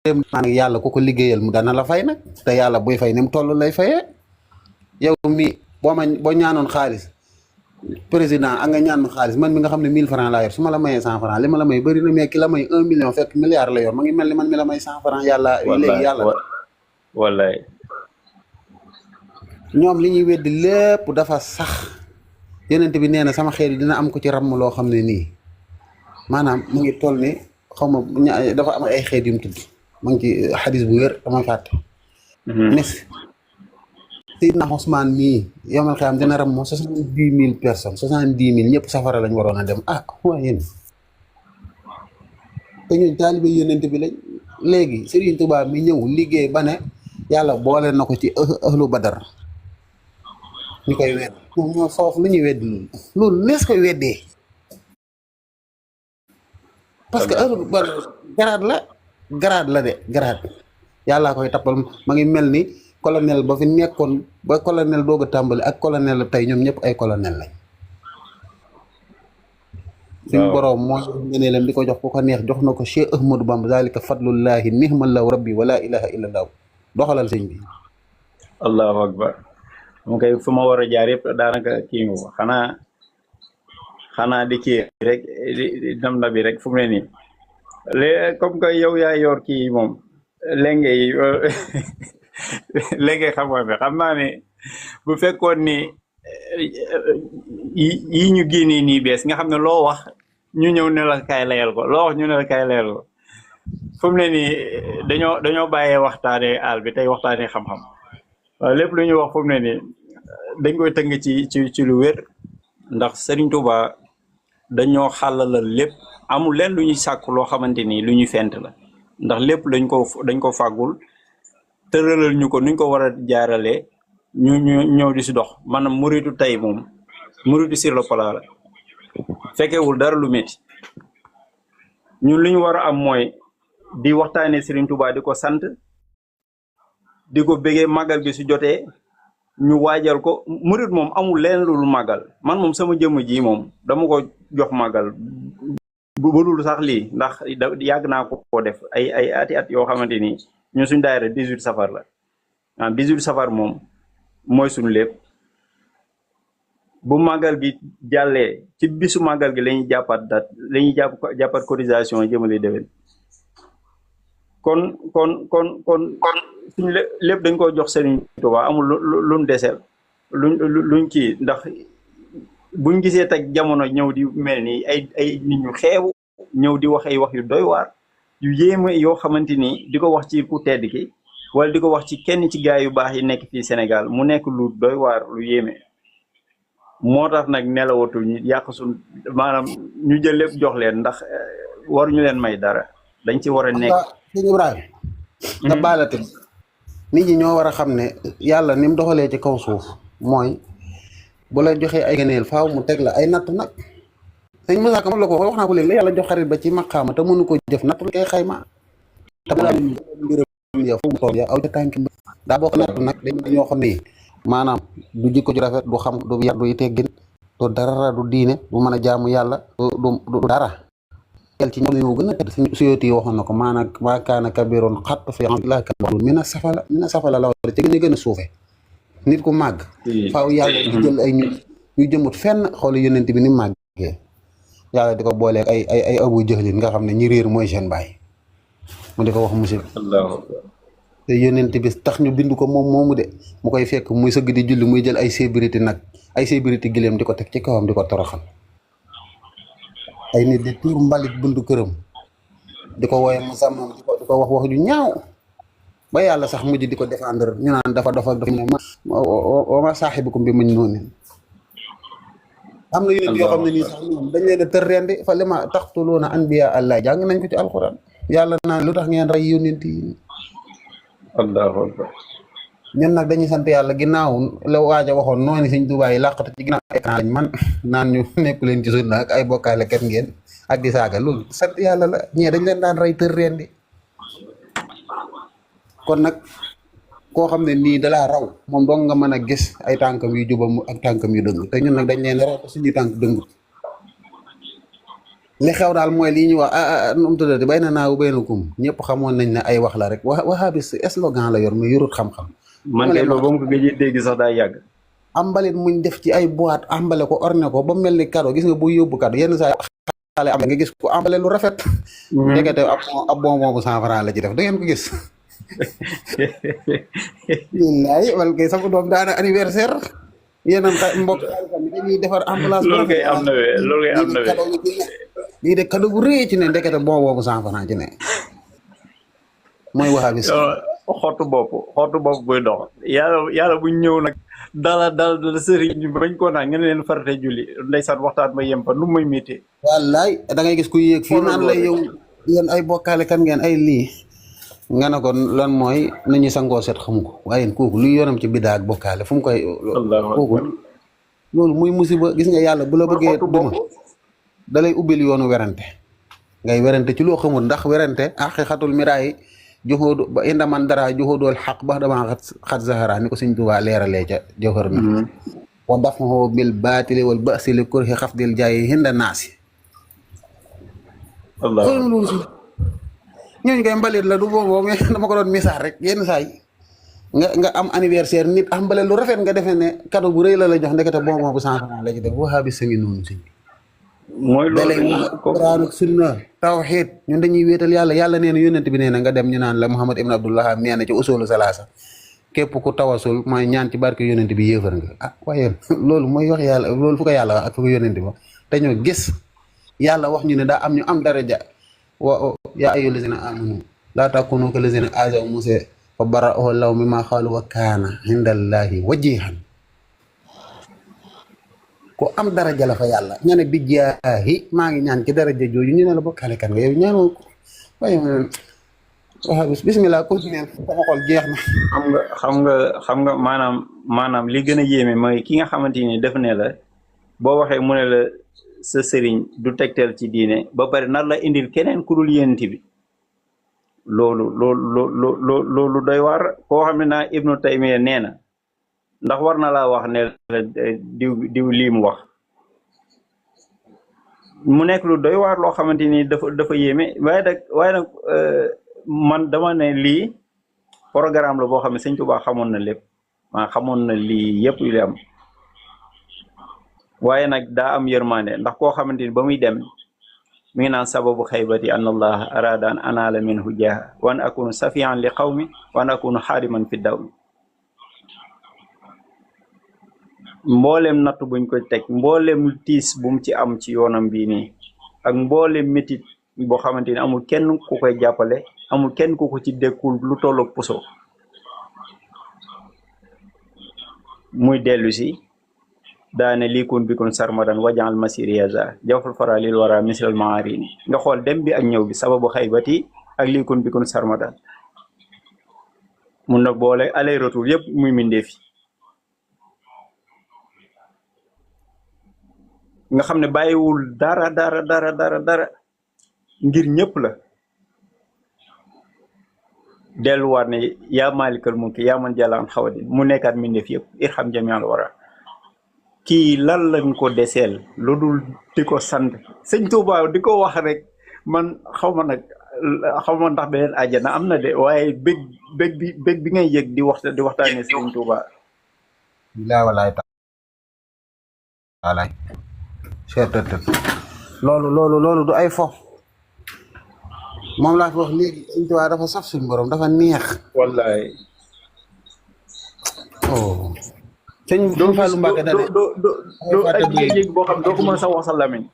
dem naan yàlla ku ko liggéeyal mu dana la fay nag te yàlla buy fay ni mu toll lay fayee yow mi boo ñaanoon xaalis président ak nga ñaan ma xaalis man mi nga xam ne 1000 francs laa yor su ma la mayee 100 francs li ma la may bëri na mais ki la may 1 million fekk milliard la yor ma ngi mel ni man mi la may 100 francs yàlla léegi yàlla wallaay ñoom li ñuy weddi lépp dafa sax yenent bi nee na sama xeet yi dina am ko ci ramm loo xam ne nii maanaam mu ngi toll ni xaw ma dafa am ay xeet yu mu tudd mu ngi ci xadis bu wér dama fàtte nes Seydina Ousmane mii yomal xiyam dina ram moo 70,000 personnes 70,000 ñëpp safara lañ waroon a dem ah waaye yéen te ñun taalibe yonent bi lañ léegi Serigne Touba mi ñëw liggéey ba ne yàlla boole na ko ci ahlu badar ñu koy wedd ñoo foofu lu ñuy weddi loolu nees koy weddee parce que ahlu badar garaad la de garaad yàllaa koy tappal ma ngi mel ni colonel ba fi nekkoon ba colonel doog a tàmbali ak colonel la tey ñoom ñëpp ay colonel lañ suñu boroom moo ngënee lam di ko jox ku ko neex jox na ko Cheikh Ahmadou Bamba zalika fadlullahi nihmallahu rabbi wala ilaha illallah doxalal sëñ bi allahu akbar mu koy fu ma war a jaar yëpp daanaka kii nga ko xanaa di kii rek di nam na bi rek fu mu ne nii léegi comme que yow yaa yor kii moom léegi léegi xam naa ne bu fekkoon ni yi ñu génnee nii bees nga xam ne loo wax ñu ñëw ne la kaay layal ko loo wax ñu ne la kaay layal ko fu mu ne nii dañoo bàyyee waxtaanee àll bi tey waxtaanee xam-xam waaw lépp lu ñuy wax fu mu ne nii dañ koy tënk ci lu wér ndax Serigne Touba dañoo xàllalal lépp amul leen lu ñuy sàkk loo xamante ni lu ñuy fent la ndax lépp dañ ko fàggul tëralal ñu ko nuñ ko war a jaaralee ñu ñëw di si dox maanaam muritu tey moom muritu sur le plat la fekkewul dara lu métti ñun li ñu war a am mooy di waxtaanee Serigne Touba di ko sant di ko bëggee màggal gi su jotee ñu waajal ko murit moom amul leen lu màggal man moom sama jëmm ji moom dama ko jox màggal bu dul sax lii ndax yàgg naa ko def ay ati at yoo xamante ni ñun suñ daayira 18 safar la ah 18 safar moom mooy suñu lépp bu màggal gi jàllee ci bisu màggal gi la ñuy jàppaat date la ñuy jàppaat cotisation jëmale déwén kon suñu lépp dañ ko jox Serigne Touba amul luñ deseel luñ kii ndax buñ gisee teg jamono ñëw di mel ni ay nit ñu xeebu ñëw di wax ay wax yu doy waar yu yéeme yoo xamante ni di ko wax ci ku tedd ki wala di ko wax ci kenn ci gaay yu baax yi nekk fii Sénégal mu nekk lu doy waar lu yéeme moo tax nag nelawatul ñu yàq suñ maanaam ñu jël lépp jox leen ndax waruñu leen may dara dañ ci war a nekk. sëñ Ibrahima nga baalate nit ñi ñoo war a xam ne yàlla ni mu doxalee ci kaw suuf mooy bu la joxee ay gëneel faaw mu teg la ay natt nag sëñ Moussa Ka la ko wax naa ko léegi la yàlla jox xarit ba ci maqaama te mënu ko jëf natt la koy xayma te bu la mbiram ya fu mu toll ya aw ca tànki daa bokk natt nag dañ ñoo xam ne maanaam du jikko ju rafet du xam du yar du teggin du dara du diine du mën a jaamu yàlla du dara el ci ñoom ñoo gën a tedd suñu suyooti yi waxoon na ko maanaam maa kaana kabiroon xatt fi laa kabirun mina safala la war ci gën a suufe nit ku màgg faaw yàlla di jël ay ñu jëmut fenn xool yonent bi ni màggee yàlla di ko booleeg ay abu jëxlin nga xam ne ñi réer mooy seen baay mu di ko wax musiba te yonent bi tax ñu bind ko moom moomu de mu koy fekk muy sëgg di julli muy jël ay sécurité nag ay sécurité giléem di ko teg ci kawam di ko toroxal ay nit di tuur mbalit buntu këram di ko wooye mu sàmmam di ko wax ju ñaaw ba yàlla sax mujj di ko défendre ñu naan dafa ne ma saaxibukum bi muñ noonu am na yonent yoo xam ne nii sax ñoom dañ leen a tër rendi fa li ma taqtuluuna anbiya allah jàng nañ ko ci alquran yàlla naan lu tax ngeen rey yonent yi allahu akbar ñun nag dañuy sant yàlla ginnaaw la waaja waxoon noonu Sëñ Tuubaa yi làqatu ci ginnaaw écran lañ man naan ñu nekku leen ci sunna ak ay bokkaale kat ngeen ak di saaga loolu sant yàlla la ñee dañ leen daan rey tër rendi kon nag koo xam ne nii dalaa raw moom dong nga mën a gis ay tànkam yu jubam ak tànkam yu dëng te ñun nag dañ leen raw te suñuy tànk dëngut li xew daal mooy lii ñuy wax nu mu tuddati bay na naaw bay na kum ñëpp xamoon nañ ne ay wax la rek wahabis slogan la yor mais yorut xam-xam. man kay loolu ba mu ko gëjee dégg sax daa yàgg. ambalit muñ def ci ay boîte ambale ko orné ko ba mel ni cadeau gis nga buy yóbbu cadeau yenn saa xale am nga gis ko ambale lu rafet. ndekete ab bonbon bu 100 francs la ci def da ngeen ko gis. wallaay wala kay sama doom daana anniversaire. yéen a mbokk dañuy defar ambulance. loolu kay am na loolu kay am na lii de cadeau bu rëy ci ne ndekete bonbon bu 100 francs ci ne. mooy wahabis. xottu bopp buy dox yàlla buñ ñëw nag dala sëriñ bi bañ koo naan nga ne leen farate julli ndeysaan waxtaan ba yem fa nu muy métti. wallaay da ngay gis ku yéeg fii naan lay yow yéen ay bokkaale kan ngeen ay lii nga ne ko lan mooy nañu sangoo set xamu ko waaye kooku luy yoonam ci biddaa ak bokkaale fu mu koy kooku loolu muy musiba gis nga yàlla bu la bëggee duma da lay ubbil yoonu werante ngay werante ci loo xamul ndax werante haqiqatul miraay joxoo ba inda man dara joxoo dool xaq ba dama xat zahara ni ko Sëñ Tuubaa leeralee ca jawhar na wa dafahu bil baatili wal ba'si li kurhi xafdil jaayi hinda naasi loolu si ñooñu koy mbalit la du boobu mais dama ko doon misaal rek yenn saa yi nga am anniversaire nit am mbalit lu rafet nga defee ne cadeau bu rëy la la jox ndekete bonbon bu 100 francs la ci def wahabi sa ngi noonu si mooy loolu Alxuraan ak sunna tawxiid ñun dañuy wéetal yàlla nee na yónnent bi nee na nga dem ñu naan la Muhammad ibn Abdullah nee na ci usulu salaasa képp ku tawasul mooy ñaan ci barke yónnent bi yéefar nga waaye loolu mooy wax yàlla loolu fu ko yàlla wax ak fu ko yónnent bi wax dañoo gis yàlla wax ñu ne daa am ñu am daraja wa yaa ayyuhal lazina amanu laa takunu kal lazina aazaw Muusaa fa barra'ahu llaahu mimmaa qaaluu wa kaana indallaahi wajiihan ko am daraja la fa yàlla nga ne bi jaahi maa ngi ñaan ci daraja jooju ñu ne la bokkaale kan nga yow ñaanoo ko waaye wax bismillah continuer sama xol jeex na. xam nga maanaam li gën a yéeme mooy ki nga xamante ni def ne la boo waxee mu ne la sa sëriñ du tegtal ci diine ba pare nar la indil keneen ku dul yénti bi loolu doy waar koo xam ne naa Ibnu Taymiya nee na ndax war na laa wax ne diw lii mu wax mu nekk lu doy waar loo xamante ni dafa yéeme waaye nag man dama ne lii programme la boo xam ne Sëñ Tuubaa xamoon na lépp xamoon na lii yëpp yu li am waaye nag daa am yërmande ndax koo xamante ni ba muy dem mi ngi naan sababu xaybati an allah arada an anaala minhu jaaha wa an akunu safian li qawmi wa an akunu xaadiman fi dawmi mboolem natt buñ ko teg mboolem tiis bu mu ci am ci yoonam bii nii ak mboolem métit boo xamante ni amul kenn ku koy jàppale amul kenn ku ko ci dékkul lu tolloog puso muy dellu si daane liikun bikun sarmadan wajaal masiriyaza jawfal fara lil wara mislal maarini nga xool dem bi ak ñëw bi sababu xaybati ak liikun bikun sarmadan mun na boole aller retour yëpp muy mindee fi nga xam ne bàyyiwul dara ngir ñëpp la delluwaat ne yaa maalikal mulki yaa man jalaan xawadin mu nekkaat mbindeef yëpp irham jamial wara kii lan lañ ko deseel lu dul di ko sant Sëñ Tuubaa di ko wax rek man xaw ma ndax beneen àjjana am na de waaye bég bi ngay yëg di waxtaane Sëñ Tuubaa bilaa walaay taalaay loolu du ay fo moom laa fi wax léegi Sëñ Tuubaa dafa saf suñu borom dafa neex wallaay sëñ Fallou Mbacke da doo ay yëg boo xam doo ko mën a sax wax sa lamiñ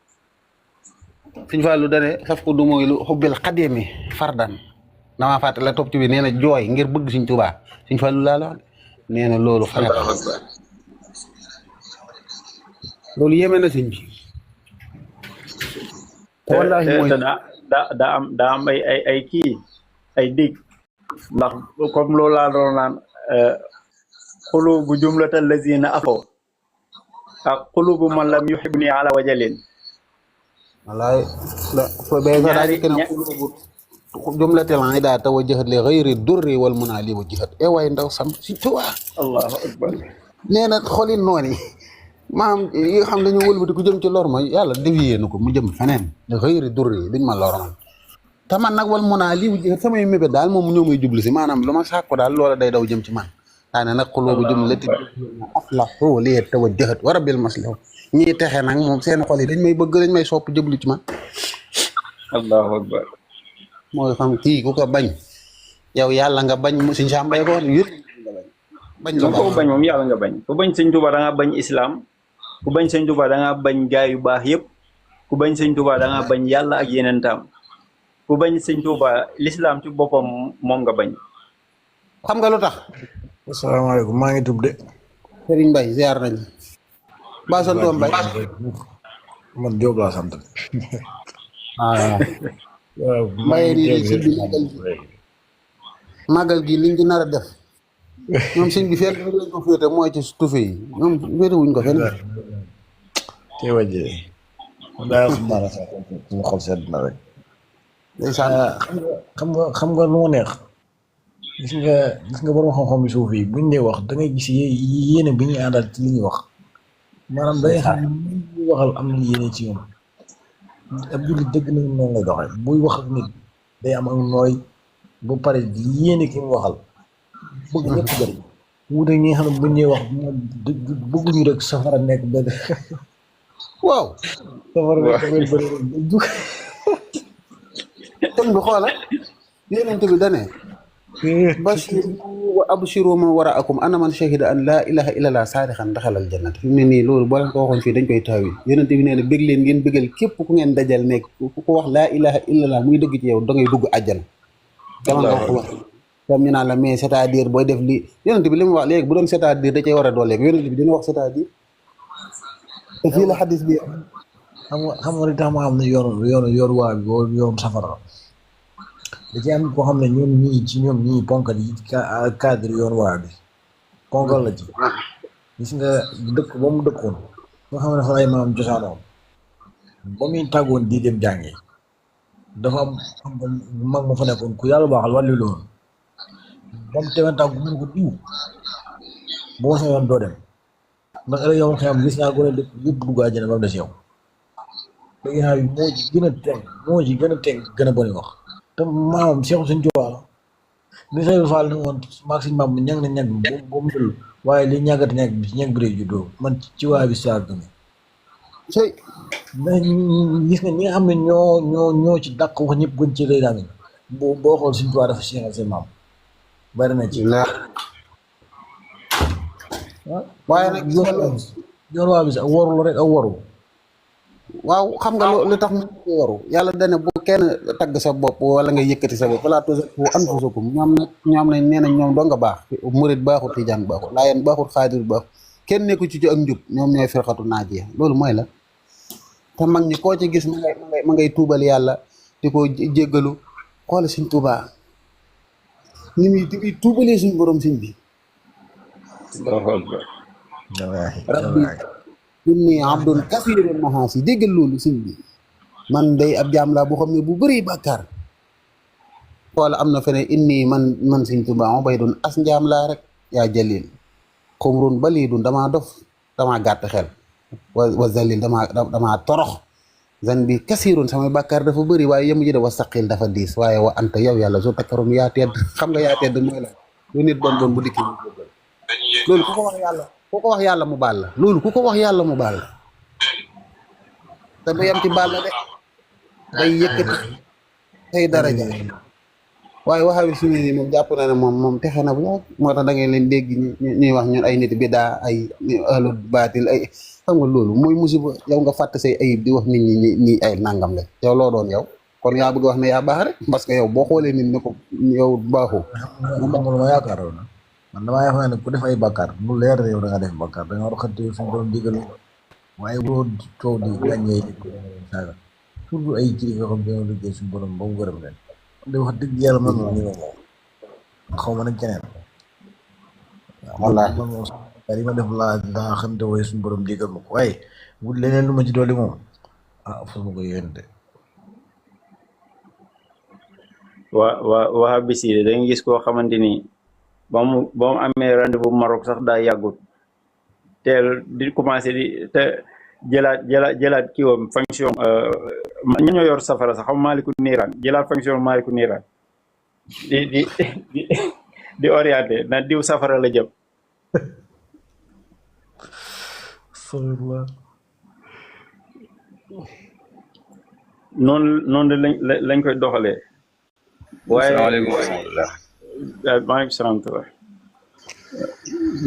sëñ Fallou da saf ko du mooy lu xubbil xadimi fardan damaa fàtte la topp ci bi nee na jooy ngir bëgg Sëñ Tuubaa sëñ Fallou laa la wax nee na loolu fa loolu yéeme na sëñ bi wallaahi mooy daa am ay kii ay dig ndax comme loolu laa doon naan xulubu jumlatal lazina afo ak xulubu man lam yuhibni ala wajalin wallaay fo be ga daal kenn xulubu jumlatal ida tawajjahat li ghayri durri wal munali wajhat e way ndaw sam Sëñ Tuubaa allahu akbar nee na xolin noonu maam yi nga xam dañoo wëlbati ku jëm ci lor ma yàlla dévié na ko mu jëm feneen da xëyri dur yi duñ ma lor man te man nag wal mun naa lii samay mébét daal moom ñoo may jublu si maanaam lu ma sàkku daal loola day daw jëm ci man daane nag xuloobu jëm lati aflahu li tawajjahat wa rabbil maslah ñii texe nag moom seen xol yi dañ may bëgg dañ may sopp jublu ci man allahu akbar. mooy xam kii ku ko bañ yow yàlla nga bañ mu si njàmbay ko yëpp bañ la ko bañ moom yàlla nga bañ ku bañ sëñ Tuubaa da ngaa bañ islam ku bañ sëñ Tuubaa da ngaa bañ gaay yu baax yëpp ku bañ sëñ Tuubaa da ngaa bañ yàlla ak yeneen taam ku bañ sëñ Tuubaa l'islam ci boppam moom nga bañ. xam nga lu tax. asalaamaaleykum maa ngi tub de. Serigne Mbaye ziar nañ ba santoo Mbaye man Diop laa sant. waaw Mbaye nii si bi màggal gi liñ ci nar a def ñoom sëñ bi fenn lañ ko féete mooy ci tufe yi ñoom féete wuñ ko fenn. te wàjjee daa xam naa la sax suñu xol sedd na rek. ndeysaan xam nga lu ma neex gis nga borom xam-xam yi suuf yi buñ dee wax da ngay gis yéene bi ñuy àndal ci li ñuy wax maanaam day xam ne waxal am na yéene ci ñoom ab jullit dëgg na noonu lay doxee buy wax ak nit day am ak nooy ba pare yéene ki mu waxal bëgg ñëpp jëriñ wuute ñi nga xam ne buñ dee wax moom bëgguñu rek safara nekk benn waaw safara nekk benn bëri kon bi xoola yonent bi dane bashiru wa abshiru man waraakum ana man shahida an laa ilaha illallah saadixan daxalal jannat fi mu ne nii loolu boo leen ko waxoon fii dañ koy taawi yonent bi nee na bég leen ngeen bégal képp ku ngeen dajal nekk ku ko wax laa ilaha illallah muy dëgg ci yow da ngay dugg àjjana dama nga ko wax comme ñu naan la mais c'est-à-dire booy def li yonent bi li mu wax léegi bu doon c'est-à-dire da cay war a dooleeg yonent bi dina wax c'est-à-dire te fii la xadis bi xam nga li tax ma xam ne yoon waa bi yoon safara da ci am koo xam ne ñoom ñii ci ñoom ñii ponkal yi cadre yoon waa bi ponkal la ci gis nga dëkk ba mu dëkkoon nga xam ne fa ay maam cosaanoon ba muy tàggoon di dem jàngi dafa am mag ma fa nekkoon ku yàlla baaxal wàllu loolu ba mu teewee tàggu mu ne ko diw boo sa yoon doo dem ndax ëllëg yow xam gis naa gone dëkk yëpp dugg àjjana ba mu des yow léegi naa moo ci gën a teg gën a boni wax te maamam Cheikh Sëñ Tuubaa li Seydou Fall ne woon maag siñ maam ñag na ñag bi ba mu dul waaye li ñàggati ñag bi ci ñag bi rek juddoo man ci waa bi saar gëme mais gis nga ñi nga xam ne ñoo ci dàq wax ñëpp gën ci lay daami boo xool Sëñ Tuubaa dafa seexal seen maam bari na ci waaye nag yoon waa bi sax warul rek ak waru waaw xam nga lu tax mu waru yàlla dane bu kenn tagg sa bopp wala nga yëkkati sa bopp wala tuzakku anfusakum ñoom nañ nee nañ ñoom doo nga baax murit baaxut tijaan baaxut laayeen baaxut xaadir baaxut kenn nekku ci ak njub ñoom ñooy firxatu naajiya loolu mooy la te mag ñi koo ci gis ma ngay tuubal yàlla di ko jéggalu xoole suñ tuubaa ni muy tuubalee suñ borom suñ bi rabbi inni abdun kasiirun mahaasi déggal loolu suñ bi man day ab jaam laa boo xam ne bu bëri bàkkaar wala am na feneen inni man Sëñ Tuubaa bay doon as njaam laa rek yaa jalil xumrun balidun damaa dof damaa gàtt xel wa zalil damaa torox zan bi kasiirun samay bàkkaar dafa bëri waaye yemu ji de wa saqil dafa diis waaye wa anta yow yàlla su takkarum yaa tedd xam nga yaa tedd mooy la lu nit bon bon bu dikki loolu ku ko wax yàlla mu baal la loolu ku ko wax yàlla mu baal la te du yem ci baal la de day yëkkati say daraja waaye waxawi suñu ni moom jàpp na ne moom texe na bu yàgg moo tax da ngay leen dégg ñuy wax ñun ay nit bidaa ay ahlu baatil ay xam nga loolu mooy musiba yow nga fàtte say ayib di wax nit ñi ay nangam la yow loo doon yow kon yaa bëgg wax ne yaa baax rek parce que yow boo xoolee nit ne ko yow baaxoo lu ma yaakaaroon man damaa yaakaar ne ku def ay bàkkaar mu leer na yow da nga def bàkkaar da nga war a xëtte suñu borom digal waaye boo coow di gàññee saaga surtout ay kilifa yoo xam ne dañoo liggéey suñu borom ba mu gërëm leen de wax dëgg yàlla man moom nii moom xaw ma nag keneen wallaahi man moom yi ma def laa xam te waaye suñu borom digal ma ko waaye wut leneen lu ma ci dolli moom fas ma ko yéente waa bis yi da nga gis koo xamante ni ba mu amee rendez-vous Maroc sax daa yàggut teel di commencé di te jëlaat kii woom fonction ñu ñoo yor safara sax xam maaliku niiraan jëlaat fonction maaliku niiraan di di di orienté na diw safara la jëm. noonu lañ koy doxalee. waaye asalaamaaleykum wa rahmatulah. maaleykum salaam.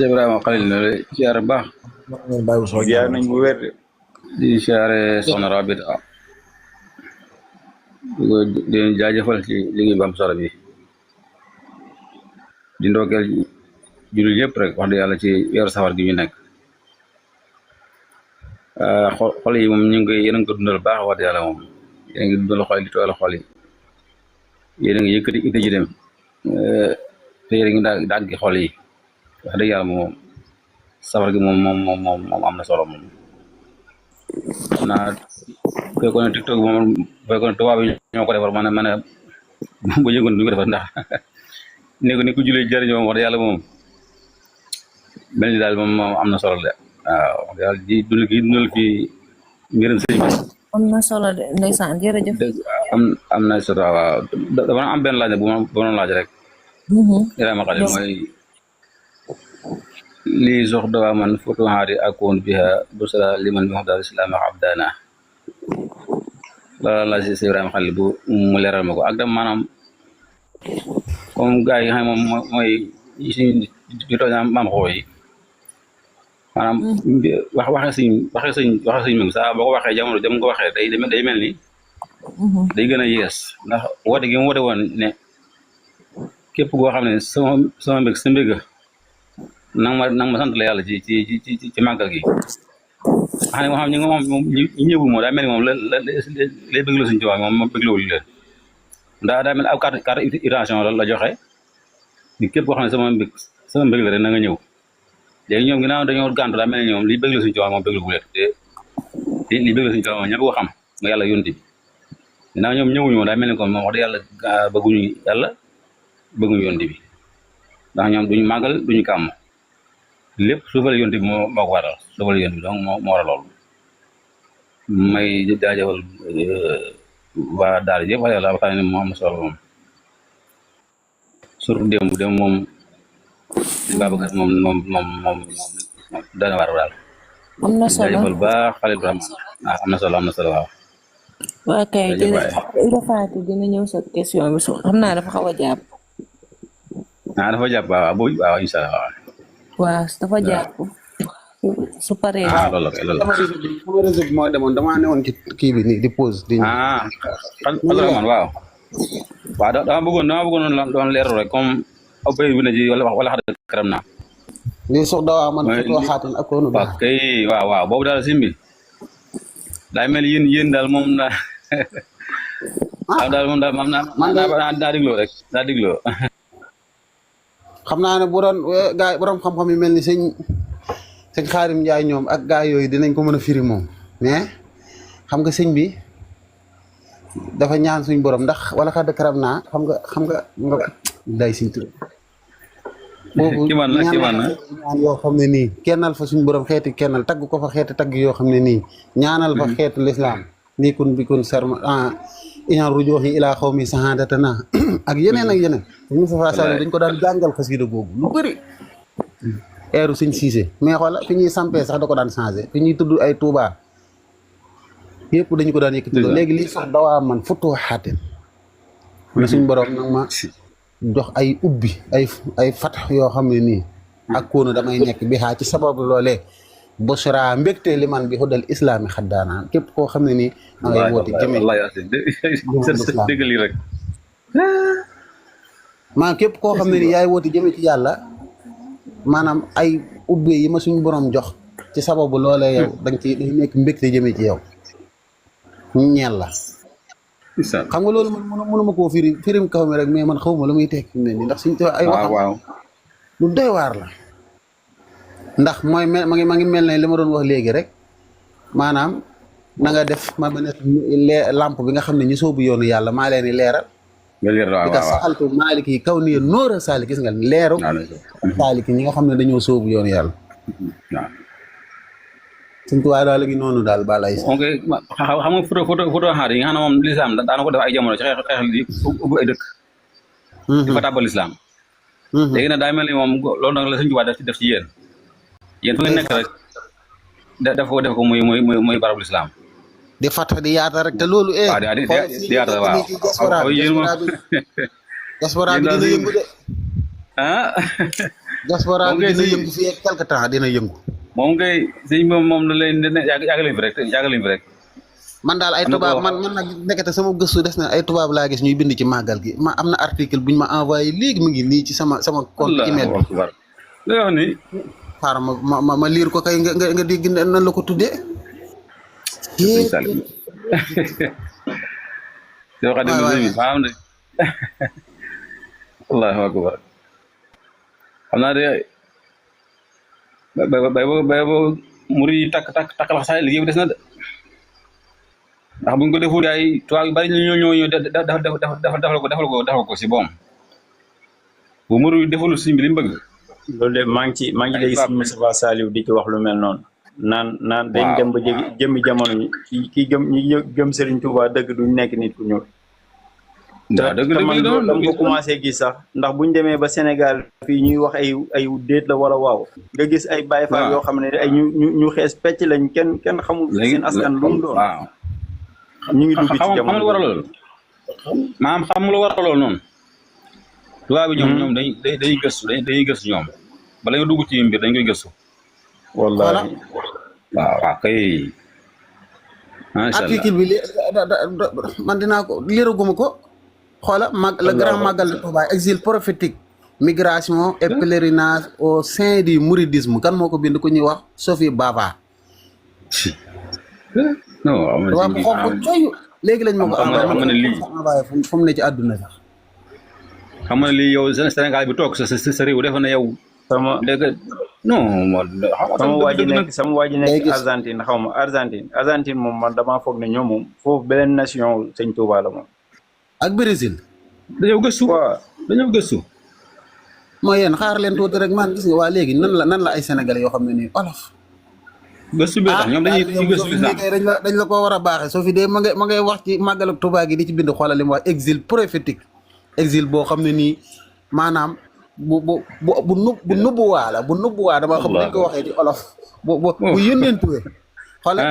Ibrahima Khalil na la siyaare baax. yaa nañ bu wér de. di siyaare soxna Rabita di leen jaajëfal ci liggéey bu am solo bi di ndokkeel jullit yëpp rek wax dëgg yàlla ci weeru safar gi ñu nekk. xol yi moom ñu ngi koy yéen a ngi ko dundal baax wax dëgg yàlla moom yéen a ngi dundal xol yi di tooyal xol yi yéen a ngi yëkkati ite ji dem te yéen a ngi dàggi xol yi wax dëgg yàlla moom safar gi moom am na solo moom. xam naa fekkoon ne TikTok moom fekkoon ne tubaab yi ñoo ko defar man a bu yëngoon duñu ko defar ndax ni ko julee jëriñoo moom wax dëgg yàlla moom mel ni daal moom am na solo de waaw wax dëgg yàlla di dundal fii ngërëm sëñ bi am na solo de ndeysaan jërëjëf. am na solo waaw dama am benn laaj bu ma doon laaj rek. Ibrahima Khalil mooy lii sox dawaa man foto haari akoon biha busra liman bi xabdal islam abdana loolu la si Ibrahima Khalil bu mu leeral ma ko ak dem maanaam comme gars yi nga xam ne moom mooy suñu tooñ maam xoo yi maanaam waxee sëñ mi saa boo ko waxee jamono jam ko waxee day mel ni day gën a yees ndax woote gi mu woote woon ne képp koo xam ne sama mbég sa mbéga nang ma sant la yàlla ci màggal gi xam ne moo xam ñi nga moom ñu ñëwul moom daa mel ni moom lay bëgg la suñu ci wax moom bëgg lawul leen ndax daa mel ni aw carte invitation la joxe ni képp koo xam ne sama mbég la rek na nga ñëw léegi ñoom ginnaaw dañoo gàntu daa mel ni ñoom li bëgg la suñu ci wax moom bëgg la bu leen te li bëgg la suñu ci wax moom ñëpp ko xam nga yàlla yónti bi ginnaaw ñoom ñëwuñu moom daa mel ni kon moom wax dëgg yàlla bëgguñu yónti bi ndax ñoom duñu màggal duñu kàmm lépp suufale yonte bi moo ko waral suufale yonte bi donc moo waral loolu may jaajëfal waa daal yëpp wax yàlla waxtaan ne moo am solo moom surtout démb moom Babacar moom dana war daal am na solo jaajëfal baax xale Ibrahima am na solo waaw. waa kay Ibra Faty dina ñëw sa question bi xam naa dafa xaw a jàpp. dafa jàpp waaw incha allah waaw dafa jàpp su paree. loolu sama réseau bi moo demoon damaa newoon ci kii bi nii di pause. waaw dama bëggoon doon leeral rek comme aw béy bi na ji wala xarit karam naa. lii sox dawaa man foto xaatin ak koonu waaw kay waaw boobu daal simbi daay mel yéen daal moom na daal moom daal daa digloo rek daa digloo. xam naa ne bu doon gaa borom xam-xam yi mel ni sëñ Xaarim Njaay ñoom ak gaa yooyu dinañ ko mën a firi moom mais xam nga sëñ bi dafa ñaan suñ borom ndax wala xadd karam naa xam nga day siñ tur boobu ñaan yoo xam ne nii kennal fa suñ borom xeeti kennal tagg ko fa xeeti tagg yoo xam ne nii ñaanal fa xeetu lislaam nii kun bi kun sarma iñaan rujooxi ilaa xaw mi saxadatana ak yeneen Moustapha Sall dañ ko daan jàngal xasida googu lu bëri eeru suñ siise mais xoola fi ñuy sampee sax da ko daan changé fi ñuy tudd ay Touba yëpp dañu ko daan yëkkati léegi lii sax dawaa man futtoo xaatin na suñ borom nag ma jox ay ubbi ay fatax yoo xam ne nii ak koonu damay nekk bi xaa ci sababu loolee Bosra mbégte li man bi xuddal islaami xaddaana képp koo xam ne nii ma ngay woote jëmee dégg lii rek maanaam képp koo xam ne nii yaay woote jëmee ci yàlla maanaam ay ubbi yi ma suñu borom jox ci sababu loolee yow da nga ci day nekk mbégte jëmee ci yow ñeel la xam nga loolu man mënuma koo firim kaw mi rek mais man xawma la muy tekki ne nii ndax suñu te ay wax lu doy waar la ndax mooy ma ngi mel ne li ma doon wax léegi rek maanaam na nga def ma ba ne lampe bi nga xam ne ñu soobu yoonu yàlla maa leen di leeral di ka saxaltu maalik yi kaw nii nóor a saalik gis nga leeru saalik ñi nga xam ne dañoo soobu yoonu yàlla Sëñ Tuubaa daal léegi noonu daal balay sa. ok xam nga photo xaar yi nga xam ne moom lislaam daana ko def ay jamono ci xeex di ubbi ay dëkk di fa tàbbal lislaam léegi nag daa mel ni moom loolu nag la Sëñ Tuubaa def ci yéen fu ngeen nekk rek def ko muy barabu lislaam di fàtta di yaata rek te loolu waaw di yaata waaw yéen moom diaspora bi dina yëngu de ah diaspora bi dina yëngu fii ak quelque temps dina yëngu moom kay sëñ moom la leen yàgg leen fi rek man daal ay tubaab man nag nekkate sama gëstu des na ay tubaab laa gis ñuy bind ci màggal gi ma am na article buñ ma envoyé léegi mu ngi nii ci sama compte email bi la wax ni xaaral ma liir ko kay nga dégg nan la ko tuddee yow xam ne maanaam de allahu akbar xam naa de bay bo muri takk la saay liggéey bi des na de ndax buñ ko deful ay tubaab yu bari ñoo defal ko si boom bu muri deful suñ bi li mu bëgg loolu de maa ngi dégg Sëñ Moustapha Saliou di ci wax lu mel noonu naan dañ dem ba jëmmi jamono ki gëm Serigne Touba dëgg duñ nekk nit ku ñuul te man loolu dama ko commencé gis sax ndax buñ demee ba Sénégal fii ñuy wax ay déet la wala waaw nga gis ay Baye Fall yoo xam ne ay ñu xees pecc lañ kenn xamul seen askan lu mu doon ñu ngi dugg ci jamono xam lu war a loolu maanaam xam lu war a loolu noonu tubaab bi ñoom dañuy gëstu ñoom bala nga dugg ci mbir dañ koy gëstu wallahi waaw kay article bi man dinaa ko liraguma ko xoola le grand magal de Touba exil prophétique migration et pèlerinage au sein du mouridisme kan moo ko bind ku ñuy wax Sophie Bava waaw xonk coy léegi lañ ma ko envoyé fu mu ne ci àdduna sax xam nga lii yow Sénégal bi toog sa réew defe na yow sama waa ji nekk Argentine moom man damaa foog ne ñoom moom foofu beneen nation Sëñ Touba la moom ak Brésil dañoo gëstu mooy yéen xaar leen tuuti rek man gis nga waa léegi nan la ay sénégalais yoo xam ne nii olof gëstu bi tax ñoom dañuy gëstu dañ la ko war a baaxee soo fi dee ma ngay wax ci màggal ak Touba gi di ci bind xoolal li mu wax exil prophétique exil boo xam ne nii maanaam bu nubbuwaa la bu nubbuwaa dama xam nañ ko waxee ci olof bu yónneentuwee xoolal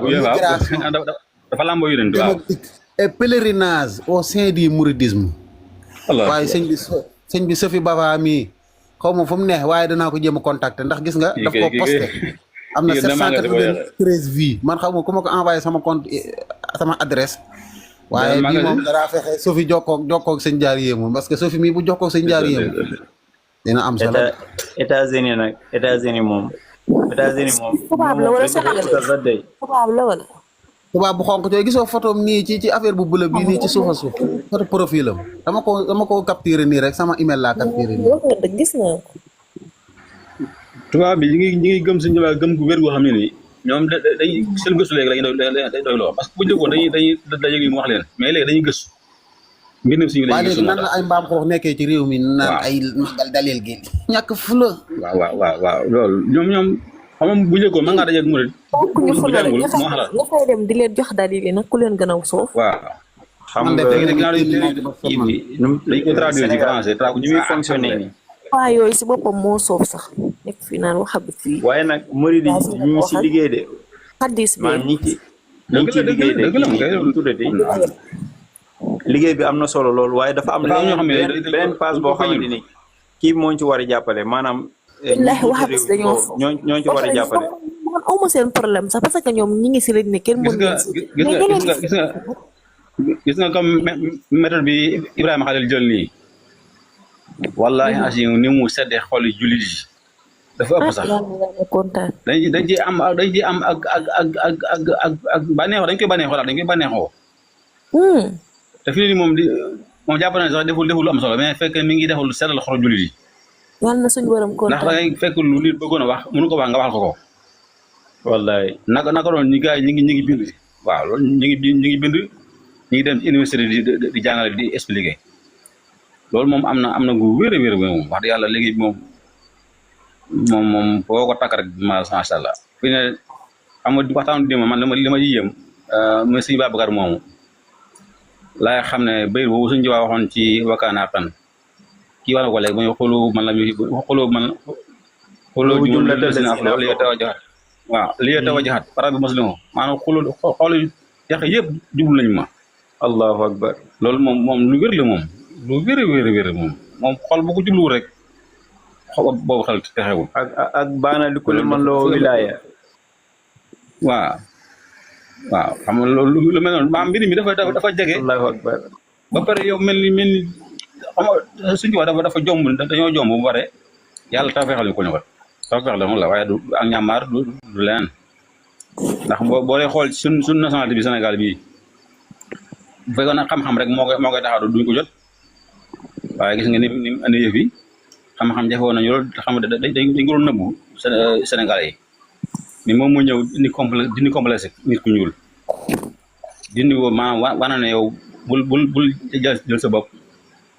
migration dafa làmboo yónneentu waaw et pèlerinage au sein du mouridisme waaye sëñ bi Sophie Bava mii xaw ma fu mu neex waaye danaa ko jéem a contacter ndax gis nga daf ko posté am na 793 vues man xaw ma ku ma ko envoyé sama compte sama adresse waaye bii moom daraa fexe Sophie jokkoog sëñ jaar yéemu parce que Sophie mii bu jokkoog sëñ jaar yéemu dina am solo États-Unis moom tubaab la wala sénégalais tubaab la wala tubaab bu xonk cooy gisoo photo nii ci affaire bu bleu bii nii ci suufa suuf photo profil am dama ko capturé nii rek sama email laa capturé nii gis naa ko tubaab bi ñi ngi gëm suñu tubaab gëm gu wér goo xam ne nii ñoom dañuy seen gëstu léegi dañuy doy loo parce que bu njëkkoon dañuy daje mu wax leen mais léegi dañuy gëstu mbir mi suñu léegi nan la ay mbaam xoox nekkee ci réew mi naan ay magal daleel gi ñàkk fula waaw loolu ñoom xam nga bu njëkkoon mën ngaa daje ak murid bokkuñu fula rek nga fay dem di leen jox dalil yi nag ku leen gën a soof waaw xam nga léegi dañ ko traduire ci français ñu muy fonctionné nii waa yooyu si boppam moo soof sax nekk fii naan waxabi fii waaye nag murid yi ñu si liggéey de xaddis bi ñi ci liggéey de liggéey bi am na solo loolu waaye dafa am beneen phase boo xamante ni kii moo ci war a jàppale maanaam wallaahi waxabis dañoo foofu ñoo ci war a jàppale man awma seen problème sax parce que ñoom ñi ngi si lañ ne kenn mën gis nga comme méthode bi Ibrahima Khalil jël nii wallahi asi ni mu seddee xol jullit yi dafa ëpp sax dañ ci am ak bànneexoo dañ koy bànneexoo te fii nii moom jàpp na sax deful lu am solo mais fekk mi ngi deful seddal xol jullit yi yàlla na suñu borom kontaan ndax dangay fekk lu nit bëggoon a wax mënu ko wax nga waxal ko wallahi naka doon ñi gars yi ñi ngi bind waaw loolu ñi ngi bind ñi ngi dem ci université di jàngale di expliquer loolu moom am na gu wér a wér moom wax dëgg yàlla léegi moom foo ko takk rek macha allah fi ne xam nga waxtaan démb man li ma yéem mooy sëñ Babacar moomu laay xam ne bayit boobu suñu jiwaa waxoon ci wakkaanaa kan kii wax na ko léegi mooy xuloo jumla si naaf li taw a jaxat waaw li taw a jaxat para bi muslimu maanaam xoolu yax yëpp jublu nañu ma allahu akbar loolu moom lu wér la moom lu wér moom xol bu ko jubluwul rek boobu xel texewul ak baana li kulli man loo wilaaya waaw xam nga loolu lu mel noonu maam mbir mi dafa jege allahu akbar ba pare yow mel ni xam nga suñu wax dafa jomb dañoo jomb bu bare yàlla tawfeexal ñu ko ñu ko tawfeexal la moom la waaye du ak ñàmbaar du leneen ndax boo dee xool suñ nationalité bi Sénégal bii bu fekkoon nag xam-xam rek moo koy taxaw duñ ko jot waaye gis nga ni mu andi yëf yi xam-xam jafe woon nañu loolu xam nga dañ ko doon nëbbu Sénégalais yi mais moom moo ñëw dindi complexe nit ku ñuul dindi woo maanaam wana ne yow bul jël sa bopp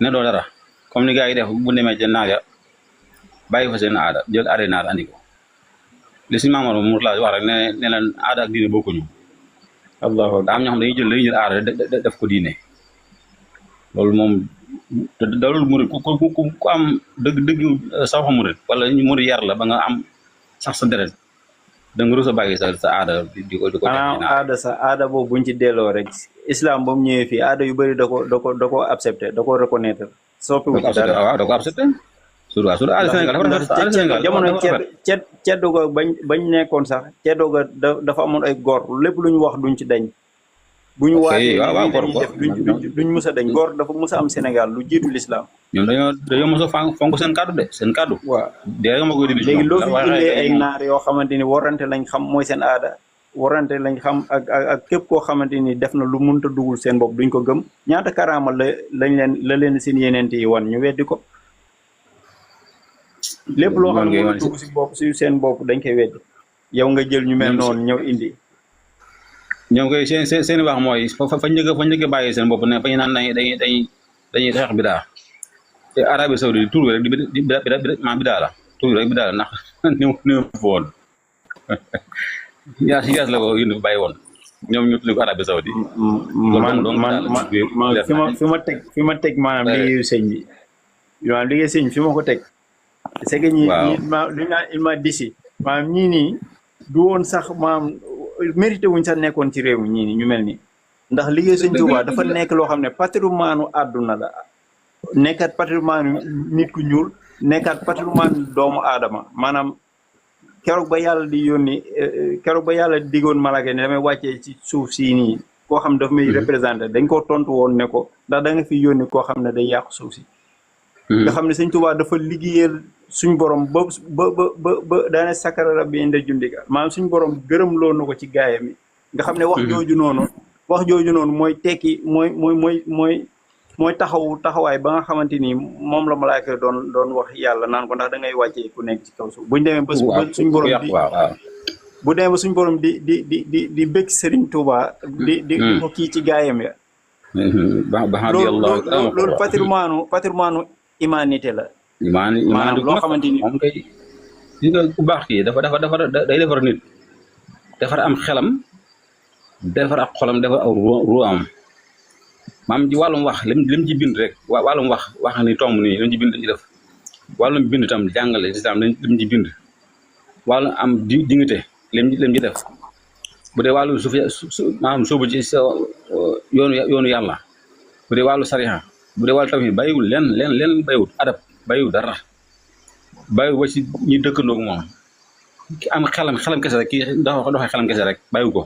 ne doo dara comme ni gars yi def bu demee ca naar ya bàyyi fa seen aada jël aada naar andi ko li si Mamadou Mourala wax rek ne leen aada ak diine bokkuñu allahu daa am ñoo xam dañuy jël aada def ko diine loolu moom te dalul murid ku am dëgg sax murid wala ñu murid yar la ba nga am sax sa deret da nga rus a bàyyi sa aada di ko aada sa aada boobu buñ ci delloo rek islam ba mu ñëwee fii aada yu bëri da ko accepté da ko reconnaître soppiwu ci dara waaw da ko accepté surtout aada Sénégal jamono ceddo ga bañ nekkoon sax ceddo ga dafa amoon ay góor lépp lu ñu wax duñ ci dañ bu ñu waajee duñ mës a dañ góor dafa mës a am Sénégal lu jiitu l'islam ñoom dañoo mos a fonk seen kàddu de seen kàddu waaw dégg ma koy dindi léegi loo fi indee ay naar yoo xamante ni warante lañ xam mooy seen aada warante lañ xam ak képp koo xamante ni def na lu mënta dugul seen bopp duñ ko gëm ñaata karaama la leen seen yeneente yi wan ñu weddi ko lépp loo xam ne mënta dugg si bopp si seen bopp dañ koy weddi yow nga jël ñu mel noonu ñëw indi ñoom koy seen wax mooy fa njëkk bàyyi seen bopp ne fa ñu naan dañuy xeex bidaa te Arabie Saoudite tur rek di bidaa la tur rek bidaa la ndax ni fa woon yaas la ko yënd bàyyi woon ñoom ñu tudd ko Arabie Saoudite fi ma teg maanaam liggéeyu sëñ bi maanaam liggéeyu sëñ fi ma ko teg c'est que ñi il m'a disi maanaam ñii nii du woon sax maanaam mérité wuñ sax nekkoon ci réew mi ñii nii ñu mel nii ndax liggéey sëñ Tuubaa dafa nekk loo xam ne patrimoine àdduna la nekkaat patrimoine nit ku ñuul nekkaat patrimoine doomu aadama maanaam keroog ba yàlla di yónni keroog ba yàlla digoon malaka ne damay wàccee ci suuf sii nii koo xam ne daf may représenté dañ ko tontu woon ne ko ndax da nga fi yónni koo xam ne day yàqu suuf si nga xam ne sëñ Tuubaa dafa liggéeyal suñ borom ba daane sakara rabbi inda jundika maanaam suñ borom gërëm loo na ko ci gaayam yi nga xam ne wax jooju noonu mooy tekki mooy taxawaay ba nga xamante ni moom la malaaka doon wax yàlla naan ko ndax da ngay wàccee ku nekk ci kaw suuf buñ demee ba suñ borom bu demee ba suñ borom di bëgg Serigne Touba di ko kii ci gaayam ya loolu patrimoine humanité la maanaam loo xamante ni moom kay gis nga ku baax kii dafa day defar nit defar am xelam defar ak xolam defar aw ruwaam maam ci wàllum wax lim ci bind rek wàllum wax ni tomb nii lim ci bind ci def wàllum bind tam jàngale islam lim ci bind wàllum am dignité lim ci def bu dee wàllu maanaam soobu ci sa yoonu yàlla bu dee wàllu sariha bu dee wàllu tawhid bàyyiwul leen bàyyiwul adab bàyyiwul dara bàyyiwul ba ci ñi dëkkandoog moom ki am xelam kese rek kii doxee xelam kese rek bàyyiwu ko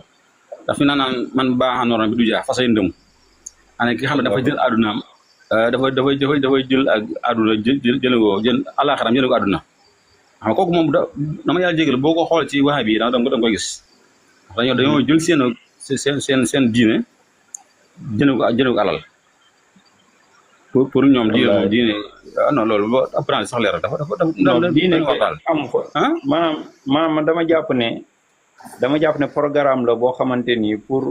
daf fi naan man baaxanoon bi du jaa fasay ndëm ane ki nga xam ne dafa jël àddunaam dafay jël ak àdduna jël àllaaxaram jële ko àdduna xam nga kooku moom dama yàlla jégal boo ko xool ci wax bi da nga koy gis dañoo jël seen diine jële ko alal pour ñoom diine non loolu ba apprendre sax leeral dafa diine am ko maanaam dama jàpp ne programme la boo xamante ni pour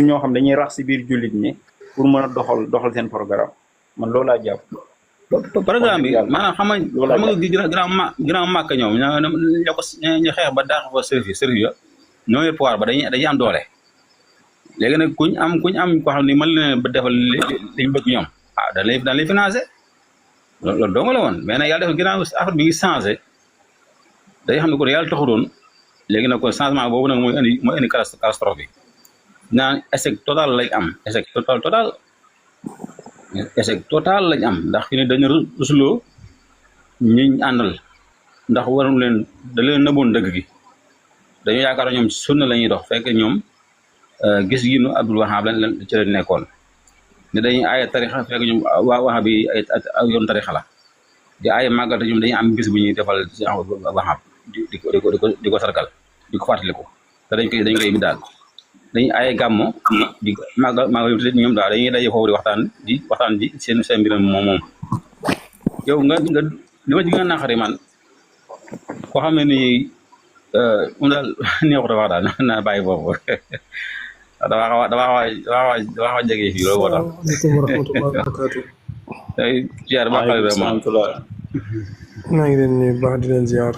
ñoo xam dañuy rax si biir jullit ñi pour mën a doxal seen programme man loolu laa jàpp. programme bi maanaam xam nga ginnaaw màkk ñoom ñu xeex ba daax fa service ya ñoo yor pouvoir ba dañuy am doole léegi nag kuñ am koo xam ne mën leen ba defal li ñu bëgg ñoom ah dañ lay financé loolu dong la woon mais nag yàlla def ginnaaw affaire bi ngi changé day xam ne ko yàlla taxutoon léegi nag kon changement boobu nag mooy indi catastrophe bi naan échec total lañ am échec total lañ am ndax fi ne dañu rusuloo ñi àndal ndax warum leen da leen nëboon dëgg gi dañu yaakaar ñoom sunna la ñuy dox fekk ñoom gis gi nu Abdul Wahab lañ ci leen nekkoon ne dañuy aaye tarixa fekk ñoom waa Wahab bi ay yoon tarixa la di aaye màggal te ñoom dañuy am bis bu ñuy defal ci Wahab di ko sarkal di ko fàttaliku te dañ koy bi daal dañuy aaye gàmmo di màggal ñoom daal dañuy daje foofu di waxtaan ji seen mbiram moom yow nga li ma ci gën a naqari man koo xam ne nii moom daal neexut a wax daal naa bàyyi foofu dafa xaw a jege fii loolu moo tax. waaleykum wa rahmatulah wa barakaatu. tey ziar ba xale bi moom. maa ngi leen nuyu baax di leen ziar.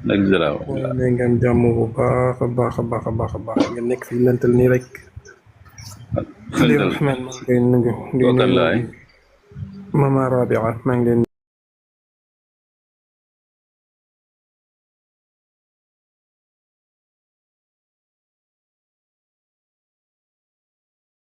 nag ziar. nee ngeen jàmm bu baax a baax a baax a baax a baax ngeen nekk fii lental nii rek. di rahman maa ngi leen nuyu. di nuyu Mama Rabia maa ngi leen